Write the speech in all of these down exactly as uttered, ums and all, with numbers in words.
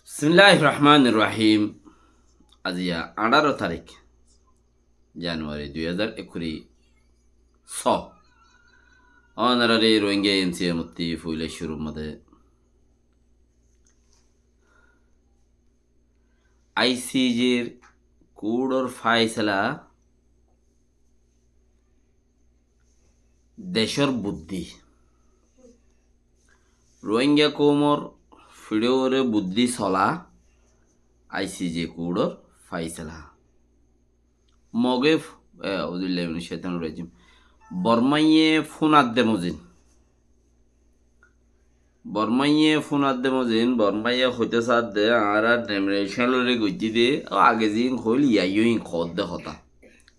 Bismilláhir Rohmánir Rohím. Aziya añçáro tarík Januwari dui házar ekkuri só. Ónorare Rohingya NCA mottí foila cúrur modé ICJr kuçor fáisala decór buddí. Rohingya koumor fiçóre buddí sola ICJ kuçor fáisala. Moge f-, e, auzubillahi minash shaitanir rajim. Bormáye fúnadde mozin. Bormáye fúnadde mozin, Bormáye hoitá sadde, añára nemre cálore goijjí de, ó age zin hoil yaiyo in hoódde hotá.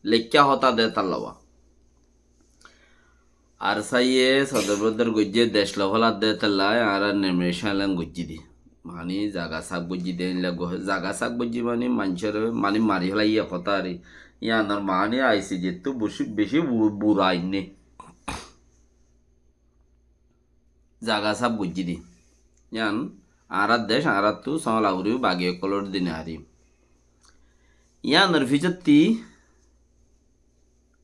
Leikká hotá de tallawa. Ar saiye sodor bodor goijjé dec loféladde tallai añára nemre cálon goijjí de. Mani zaga saf goijjí de, inla go-, zaga saf goijjí mani maincóre, mani mari félaiye hotá ari. Iyanor mani ICJ ttu beci, beci bu-, bura ainné. Zaga saf goijjí de. Iyan añárar dec, añárattu sóla gori bagi ókkolor dine harim. Iyanor fisotti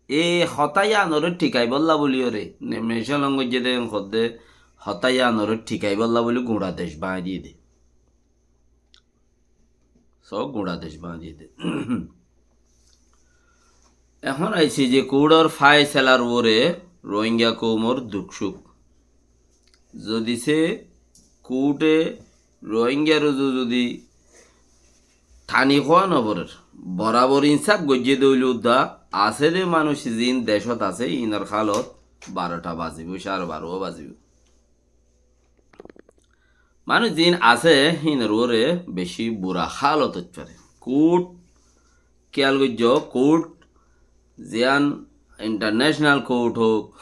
e hotá iyanore thikaibólla buli ore, nemre cálon goijjé de en hoódde hotá iyanore thikaibólla buli guñça dec báñgi diyé de. Só guñça dec báñgi diyé de. Ehón ICJ kuçor fáisalar uore Rohingya koumor duk cuk. Zodi se kuçe Rohingyar uzu zodi tani hoó no forer, borabor insaf goijjé de óile udda asé de manúic zin decót asé, inor hálot barota bazibo, cáre baro bazibo. Manúic zin asé, hinor uore beci bura hálot óit fare. Kuth, kiyal goijjo, kuth, ziyan international kuth houk,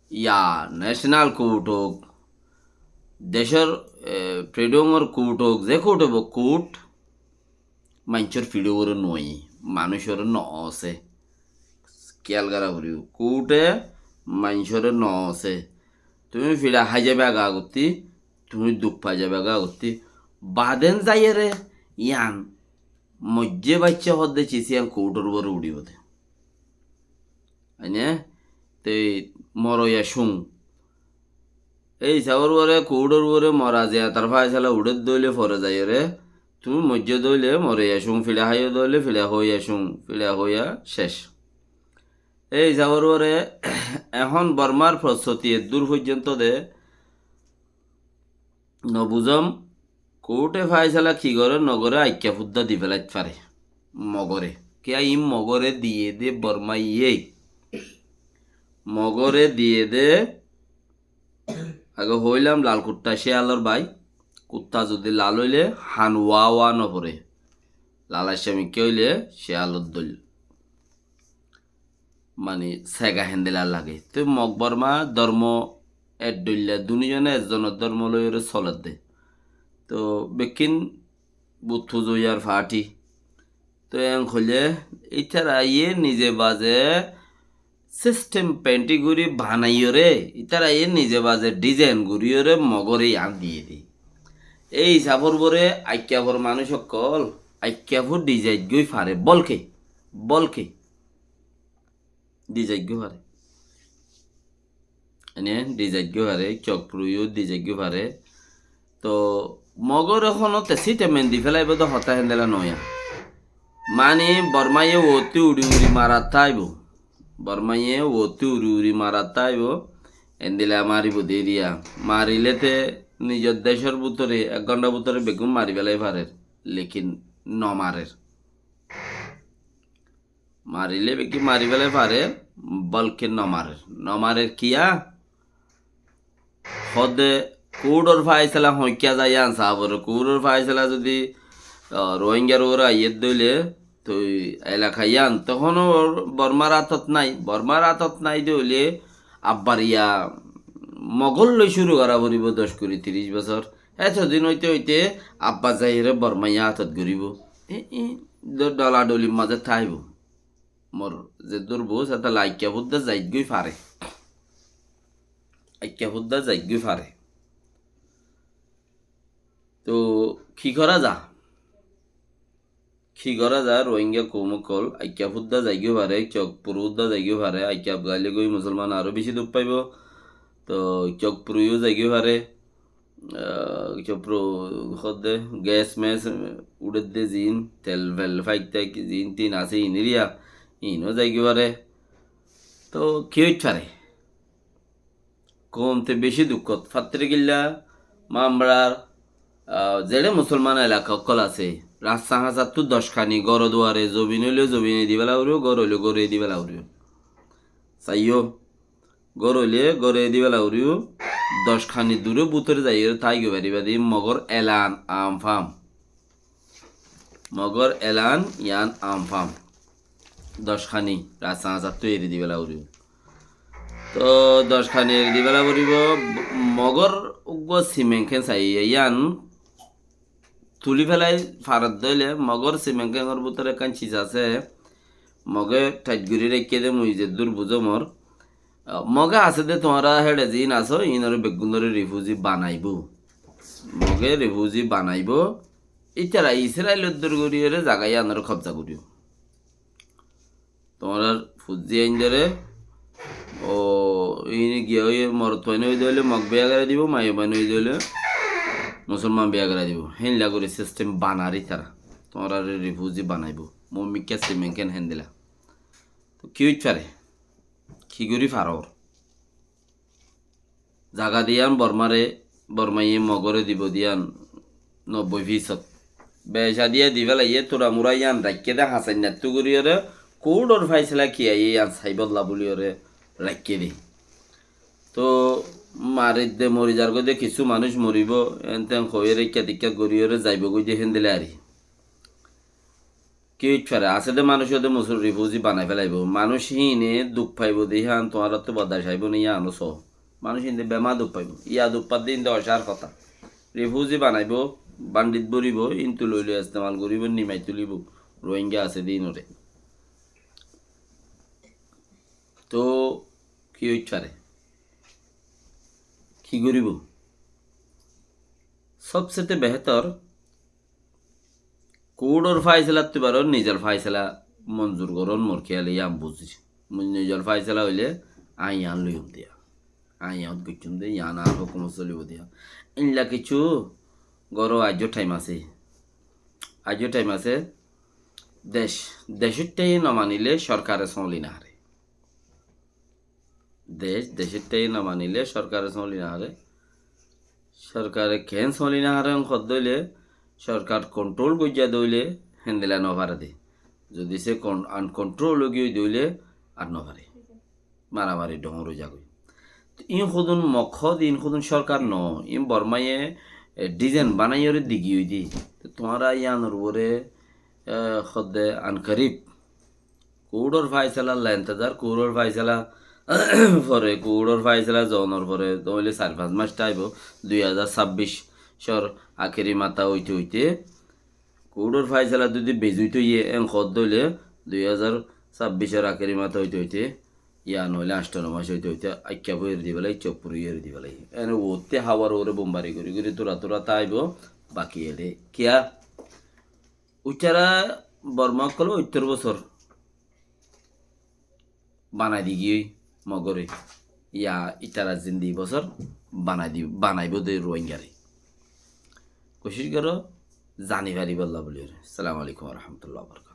ya national kuth houk, decór, e, fridhomor kuth houk, ze kuth hoibó kuth, maincór fiçóre no aiyé, manúicore no osé. Kiyal gorá foribó. Kuthe maincóre no osé. Tuñí fiça hái zaiba agottí, tuñí duk fai zaiba agottí. Baden zaiyóre yián moijjé baiccá hoódde cis yián kuthor uore uçibó de. Aine, te moroya cúng. Ei hísabor uore, kuthor uore mora ziyatar fáisala uçédde óile fore zaiyóre, tuñí moijjó de óile moroya cúng, fiça háiyo de óile fiça hoiya cúng, fiça hoiya céc. Ei hísabor uore ehón Bormar prosthuti eddúr foijjonto de, no buzóm, kuthe fáisala ki goré no goré aikka fudda di félait fare. Mogore. Kiyá iín Mogore diyé de Bormaye. Mogore diyé de, age hoóilam lal kutta céyalor bái. Kutta zodi lal óile han wá wá no foré. Lal accá mikká óile céyalor dóil. Mani sega héndilla lage. Toi Mog Borma dormo ek dhoilla, dunizone ekzonor dormo loiyóre soledde. Toi bekkín but fuzuyar fathi. Toi en hoile ítaraye nize baze sistem penti gori banaiyóre, ítaraye nize baze dizain goriyóre Mogore yián diyé de. Ei hísabor uore aikka for manúic ókkol, aikka for dizain goi fare, bolke, bolke. Di zaiggó fare. Ene di zaiggó fare, Chokpuru yó di zaiggó fare. To Mogore hono te sita mendi félaibo de hotá héndilla no yián. Mani Bormaye uottí uri uri marat táibo. Bormaye uottí uri uri marat táibo. Endilla maribo de eriya. Marile te nizor decor bútore ek gonthar bútore beggún mari félai farer. Lekin no marer. Marile beggí mari félai fare, bolke no marer. No marer kiyá? Hoódde kuthor fáisala hoikká zai yián sá foré. Kuthor fáisala zodi, ah, Rohingyar uore aiyédde óile, toi elaka yián tohóno Bormar átot nái. Bormar átot nái de óile abbar iya Mogor loi cúru gorá foribó doc kuri tiríc bosór. Etodin óite óite abbar zaiyóre Bormaiye átot goríbo. E, e, do-, dholadholir mazé táibo. Mor zeddúr bus, etolla aikka fudda zaitgói fare. Aikka fudda zaitgói fare. Toh ki gorá za? Ki gorá za? Rohingya koum ókkol, aikká fúdda zaigói fare, Chokpuru fúdda zaigói fare, aikká gaile goi musolman aró beci duk faibo. Toh Chokpuru yó zaigói fare, ah, Chokpuru hoódde gas mas uçédde zin, tel fel faik taik zin tin asé iniriya, ino zaigói fare. Toh ki óit fare? Koum te beci dukkót. Fattirikilla, Mambarar, ah, zeçé musolman elaka ókkol asé, rasta hañsattú doc kani gór duare, zobin óile zobin edi fela foribo, gór óile gór edi fela foribo. Saiyó, gór óile gór edi fela foribo, doc kani dure bútore zaiyóre táigoi fariba de, Mogor elan am fam. Mogor elan yián am fam. Doc kani rasta hañsattú eri di fela foribo. Toh doc kani eri di fela foribo, Mogor uggúa simeng ken saiyé yián tuli felai faredde óile, Mogor simeng kenor bútore ekkán ciz asé, Moge thait gorí raikké de mui zeddúr buzó mor. Ah, Moge asé de tuáñra héçe ziín asó, iínoré beggúnoré rifuzi banaibó. Moge rifuzi banaibó. Ítara Israilor dór goríyoré zaga yíanoré kobza goríbo. Tuáñrar fuzzi aindóre, o, iín giya óiye morot fuain óide óile Mog biya gorai dibo, maiya fuain óide óile musolman biya gorai dibo. Héinla gorí sistem banar ítara. Tuáñraré rifuzi banaibó. Mumikká simengkén héndila. Toh ki óit fare? Ki gorí faror? Zaga de yían Bormare, Bormaye Mogore dibo de yían nobboi fisot. Beca diya di felaiyé, tura mura yían raikké de hasainnattú goríyoré, kuthor faisela ki aiyé yían saibólla bóliyoré raikké de. Toh maridde mori zargói de, kissú manúic moribó, enten hoiyóre ikká tikká goríyoré zaibógoi de héndila ari. Ki óit fare? Asé de manúic óde musol rifuzi banai felaibó. Manúic híine duk faibó de hían tuáñrattú bordac aibó né, yíano só. Manúic híinde bema duk faibó. Yá duk fadde híinde ocár hotá. Rifuzi banaibó, bandit boribó, híntu loi loi estemal goríbo, nimai tulibó. Rohingya asé de híinoré. Toh ki óit fare? Ki goríbo? Sobsete behétor kuthor faiselattú baró nizor faisela monzur gorón, mor kéyale yían buzir. Mui nizor faisela óile aññí yían loiyum diya. Aññí yían goittúm de, yían añár hókumot solibo diya. Éilla kissú goró, aijjó thaim asé. Aijjó thaim asé. Dec, decóittá nomanilé sorkare sóñli nofaré. Dec, decóittá nomanilé sorkare sóñli nofaré. Sorkare keén sóñli nofaré hoódde óile, sorkar kontrol goijjá de óile, héndila nofaré de. Zodi se kon-, uncontrol ói giyói de óile, ar nofaré. Maramari dhoóñr ói zagói. Iín hodún Mog hoóde, iín hodún sorkar noó. Iín Bormaye, e, dizain banaiyóre di giyói de. Te tuáñra yíanor uore, e, hoódde ankarib kuthor faisela lla entezar, kuthor faisela fore, kuthor faisela zonor fore, noóile sair fañs mac táibo, dui házar sábbic cor akéri mata óite óite, kuthor faisela zodi bezóit óiye, en hoódde óile, dui házar sábbic cor akéri mata óite óite, yá noóile añctho no mac óite óite, aikká fori di félai, Chokpuru yeri di félai. Ene uotte hawar uore bombari gorí gorí tura tura táibo, baki eçe. Kiyá? Uitará Borma ókkole oittor bosór banai di giyói Mogore. Yá ítara zindi bosór banai di, banaibó de Rohingyare. Kucíc goró zani faribólla bóliyoré. Assalamu alaikum wa rahmatullahi wa barakatuhu.